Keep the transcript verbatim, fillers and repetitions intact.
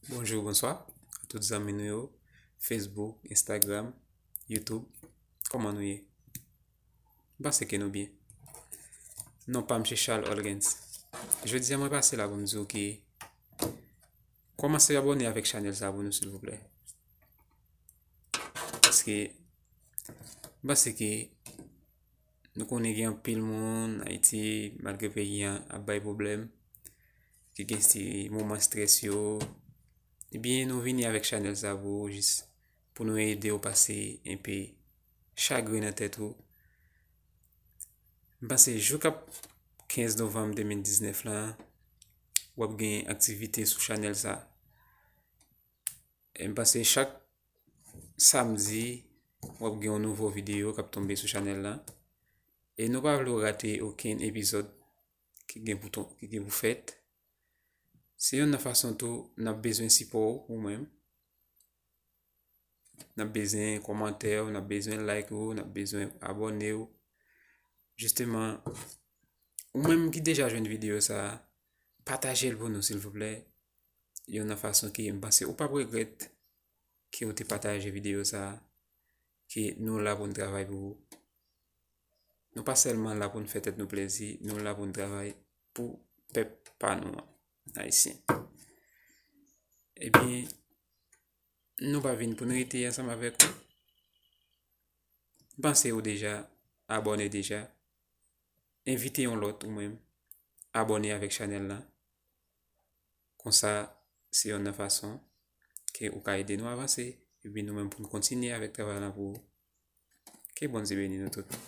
Bonjou, bonswa a tout zanmi nou yo, Facebook, Instagram, YouTube. Kòman nou ye? M panse ke nou byen. Non pa m se Charles Olgens. Jodi a mwen pase la pou m di w ke kòmanse abòne avèk chanèl sa pou nou silvouplè. Paske m panse ke nou konnen gen anpil moun Ayiti, malgre peyi an ap bay pwoblèm, ki gen ti moman strès yo, ebyen nou vini avèk chanèl sa pou jis pou nou ede w pase enpe chagren nan tèt ou. M panse jou k ap kenz novanm de mil diznèf la, w ap gen aktivite sou chanèl sa. E m panse chak samdi, w ap gen yon nouvo videyo k ap tonbe sou chanèl la. E nou pa vle w rate okenn epizòd ki gen pou, ki gen pou fèt. Se youn nan fason tou n ap bezwen sipò w, ou menm. N ap bezwen kòmantè w, n ap bezwen like ou, n ap bezwen abòne w. Jisteman, ou menm ki deja jwenn videyo sa a, pataje l pou nou, silvouplè. Youn nan fason ki m panse ou p ap regrèt ke ou te pataje videyo sa a, ke nou la pou n travay pou ou. Nou pa sèlman la pou n fè tèt nou plezi, nou la pou n travay pou pèp pa nou an, Ayisyen. Ebyen, nou pa vin pou n rete ansanm avèk ou. M panse ou deja abòne deja. Envite yon lòt ou menm abòne avèk chanèl la. Konsa, se youn nan fason ke ou ka ede nou avanse. Epi nou menm pou n kontinye avèk travay la pou ou. Ke Bondye beni nou tout.